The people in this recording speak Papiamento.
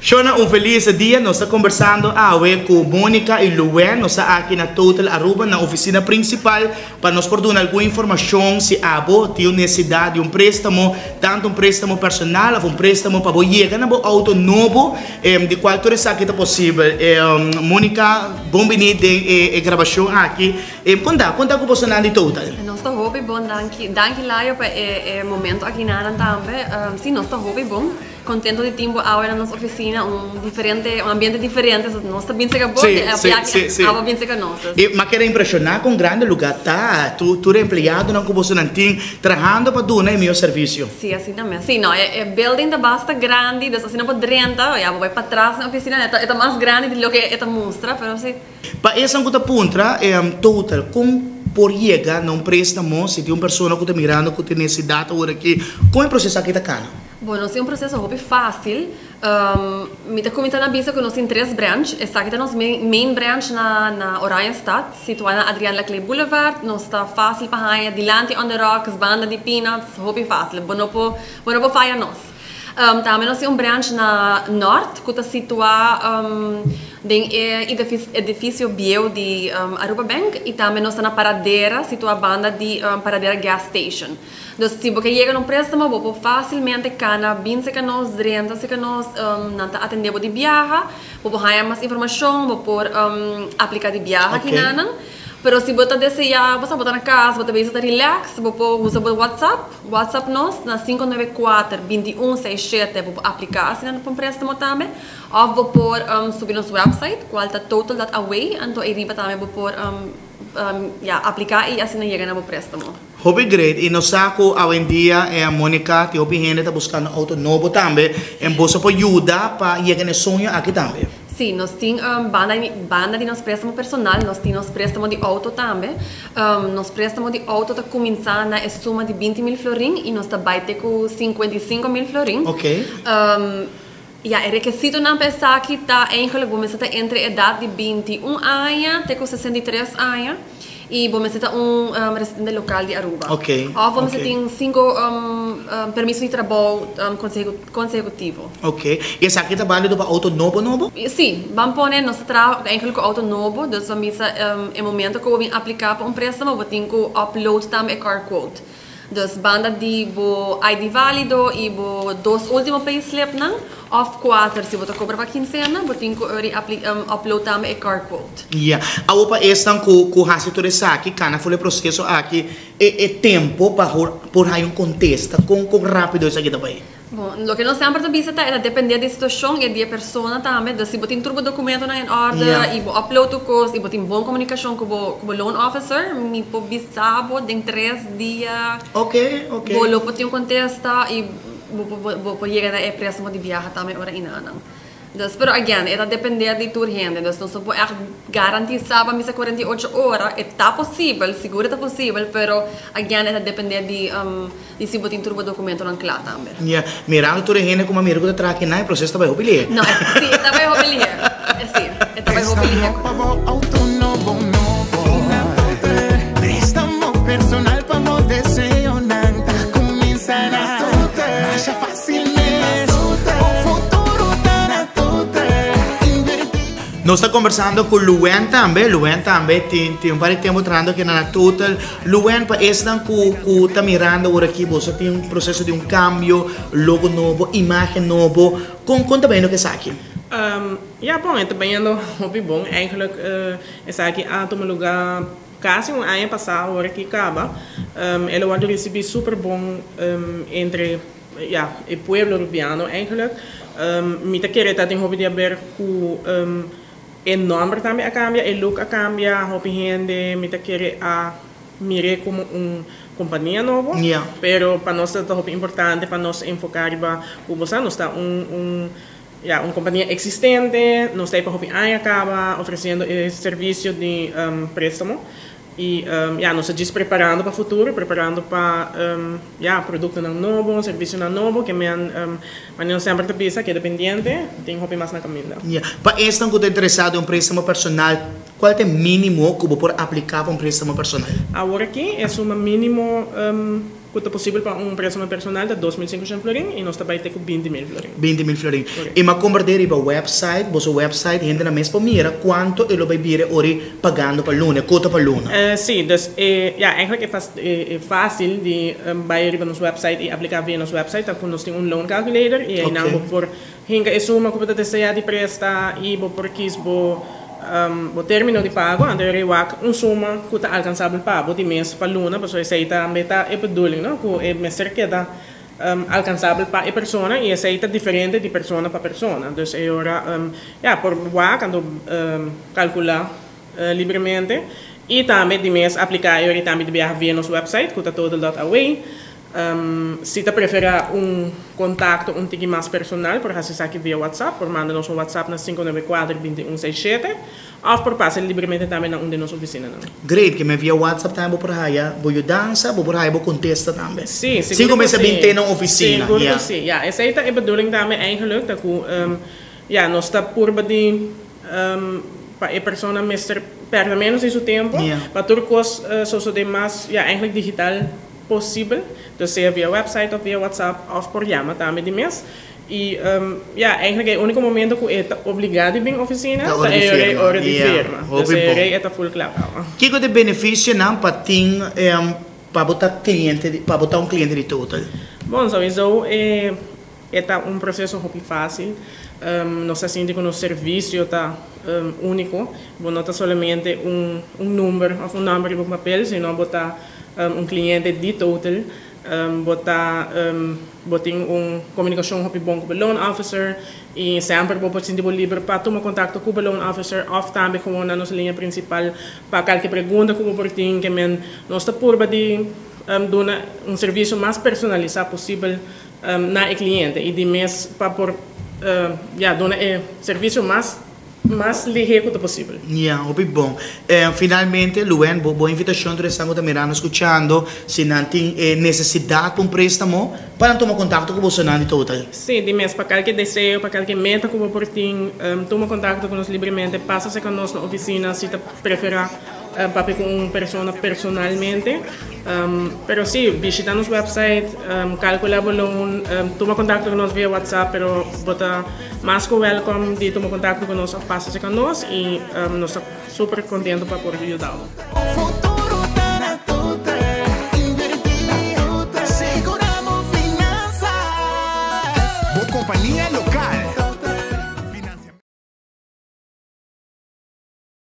Shona, un feliz dia. Nos ta conversando awe cu Monica y Luen. Nos ta aki na Total Aruba, na oficina principal, pa nos por duna algun informacion si abo tin un necesidad di un prestamo, tanto un prestamo personal of un prestamo pa bo yega na bo auto nobo, di cual tur esaki ta posibel. Monica, bon bini den e grabacion aki. Conta, conta cu bosonan di Total. Nos ta hopi bon, danki. Danki Layo pa e momento aki nanan tambe. Si, nos ta hopi bon. Contento di tin bo awe na nos oficina, un diferente, un ambiente diferente, so nos ta bin cerca bo, e abiachi abo bin cerca nos. E m'a keda impresiona con grande lugar ta, tur e empleadonan cu bosonan tin trahando pa duna e miho servicio. Si, asina mes. Si, no, e building ta basta grandi, dus asina bo drenta, ya bo bay patras na e oficina, e ta mas grandi di loke e ta mustra, pero si. Pa esan cu ta puntra, total, con por yega na un prestamo si tin un persona cu ta mirando cu tin necesidad awor aki, con e proceso aki ta cana? Bon, nos tin un proceso hopi fácil. Mi ta cuminsa na bisa cu nos tin tres branch. Esaki ta nos main branch na na Oranjestad, situa na Adriaan Laclé Boulevard. Nos ta fácil pa haña dilanti On The Rocks, banda di Peanuts, hopi fácil. Bo no por bo no por faya nos. Tambe nos tin un branch na Noord cu ta situa den e edificio bieu di Aruba Bank y tambe nos ta na Paradera, situa banda di Paradera Gas Station. Dus si bo ke yega na un préstamo bo por fásilmente kana bin serka nos, drenta serka nos, nan ta atendé bo di biaha, bo por haña mas informashon, bo por apliká di biaha aki na nan. Pero si bo ta deseá, bo sa bo ta na kas, bo ta bisa ta relax, bo por usa bo WhatsApp, WhatsApp nos na 594 21 67 bo por apliká asina pa un préstamo tambe. Òf bo por subi nos wèpsait kual ta total dot away, anto ei riba tambe bo por ya apliká i asina yega na bo préstamo. Hopi great y nos sa cu awendia e Monica tin hopi hende ta buscando auto nobo tambe en boso por yuda pa yega na e soño aki tambe. Si, nos tin banda banda di nos prestamo personal nos tin nos prestamo di auto tambe. Nos prestamo di auto ta cuminsa na e suma di 20.000 florin y nos ta bay te cu 55.000 florin. Ok. Ya, e rekesitonan pa esaki ta eigenlijk bo mester ta entre edat di 21 aña te ku 63 aña i bo mester ta un residente lokal di Aruba. Òf bo mester tin sinku permiso di trabou konsekutivo. Ok. I esaki ta bálido pa outo nobo nobo? Sí. Ban pone nos ta traha eigenlijk ku outo nobo, dus bo misa e momento ku bo bin apliká pa un préstamo bo tin ku upload tambe e car quote. Dus banda di bo ID válido i bo dos último payslipnan, òf kuater si bo ta kobra pa kinsena, bo tin ku ori upload tambe e car quote. Ya. Awor pa esnan ku ku hasi tur esaki, kana for e proseso aki, e e tempo pa por haña un kontesta, kon kon rápido esaki ta bai? Bon, loke nos semper ta bisa ta e ta depende di e situacion y di e persona tambe. Dus si bo tin tur bo documentonan en orde y bo upload tur cos y bo tin bon comunicacion cu bo cu bo loan officer, mi por bisa bo den tres dia bo lo por tin un contesta y bo por bo por yega na e prestamo di biaha tambe ora inanan. Dus, pero again, e ta depende di tur hende. Dus nos no por echt garantisa pa misa 48 ora. E ta posibel, sigur e ta posibel, pero again e ta depende di di si bo tin tur bo documentonan kla tambe. Ya, mirando tur e hende ku m'a mira ku ta traha kinan, e proseso ta bai hopi lihe. No, si, e ta bai hopi lihe. Si, e ta bai hopi lihe. Préstamo pa bo auto nobo nobo. Préstamo personal pa bo deseonan ta kuminsá na Masha fácil mes. Bo futuro ta na Total. Invertí. Nos ta kombersando ku Luen tambe. Luen tambe tin tin un par di tempu trahando aki na Total. Luen, pa esnan ku ku ta mirando awor aki, boso tin un proseso di un kambio, logo nobo, imagen nobo. Kon kon ta bayendo ku esaki? Ya bon, e ta bayendo hopi bon. Eigenlijk esaki a tuma luga kasi un aña pasá awor aki kaba. El a wòrdu risibí super bon entre ya e pueblo Rubiano eigenlijk. Mi ta kere ta tin hopi di haber ku e nòmber tambe a kambia, e look a kambia, hopi hende mi ta kere a mir'é komo un kompania nobo. Pero pa nos ta hopi importante pa nos enfoká riba ku bo sa nos ta un un ya un kompania eksistente, nos ta ei pa hopi aña kaba ofresiendo e servisio di préstamo. I ya nos ta djis preparando pa futuro, preparando pa ya produktonan nobo, servisionan nobo ke men manera nos semper ta bisa keda pendiente, tin hopi mas na kaminda. Ya. Pa esnan ku ta interesá den un préstamo personal, kual ta e mínimo ku bo por apliká pa un préstamo personal? Awor aki e suma mínimo. Ku ta posibel pa un préstamo personal ta 2500 florin i nos ta bai te ku 20.000 florin. 20.000 florin. I m'a komprendé riba website, boso website, hendenan mes por mira kuantu e lo bai bira ora pagando pa luna, e kota pa luna. Sí, dus e, ja, eigenlijk e fas, e fásil di bai riba nos website i apliká via nos website, ta ku nos tin un loan calculator i einan bo por hinka e suma ku bo ta deseá di presta i bo por kis bo bo término di pago, anto e wak un suma ku ta alkansabel pa bo di mes pa luna, pasobra esei tambe ta e bedoeling, no, ku e mester keda alkansabel pa e persona i esei ta diferente di persona pa persona. Dus e ora, ya, por wak anto kalkulá libremente i tambe di mes apliká e ora i tambe di biaha via nos website ku ta total.aw. Si ta preferá un kontakto un tiki mas personal por hasi esaki via WhatsApp, por manda nos un WhatsApp na 594 21 67 òf por pasa libremente tambe na un di nos ofisinanan. Great, ke men via WhatsApp tambe bo por haya bo yudansa, bo por haya bo kontesta tambe. Sí, Sin sigur ku ku mester sí. bin te na un ofisina. Sigur ku sí, ya. Esei ta e bedoeling tambe eigenlijk, ta ku ya nos ta purba di pa e persona mester pèrdè ménos di su tempu, pa tur kos sosodé mas, ya, eigenlijk digital posibel. Dus sea via website òf via WhatsApp òf por yama tambe di mes. I ya, eigenlijk e úniko momento ku e ta obligá di bin ofisina Ta ora ta di e firma. ora di firma. Dus Hopi e bon. rei e ta full kla kaba. Kiko ta e benefisionan pa tin pa bo ta kliente di, pa bo ta un kliente di Total? Bon, souiso e e ta un proseso hopi fásil. Nos ta sinti ku nos servisio ta úniko. Bo no ta solamente un un number òf un nòmber riba un papel, sino bo ta un kliente di Total. Bo ta bo tin un komunikashon hopi bon ku bo loan officer i semper bo por sinti bo liber pa tuma kontakto ku bo loan officer òf tambe gewoon na nos liña prinsipal pa kalke pregunta ku bo por tin. Ke men nos ta purba di duna un servisio mas personalisá posibel na e kliente i di mes pa por, ya, duna e servisio mas mas lihé ku ta posibel. Ya, hopi bon. Finalmente, Luen, bo bo invitashon tur esnan ku ta mirando, skuchando, si nan tin e nesesidat pa un préstamo, pa nan tuma kontakto ku bosonan di Total. Sí, di mes, pa kalke deseo, pa kalke meta ku bo por tin, tuma kontakto ku nos libremente, pasa serka nos na ofisina si ta preferá papia ku un persona personalmente. Pero sí, bishita nos website, kalkulá bo loan, tuma kontakto ku nos via WhatsApp, pero bo ta mas ku wèlkòm di tuma kontakto ku nos òf pasa serka nos i nos ta super kontento pa por yuda bo.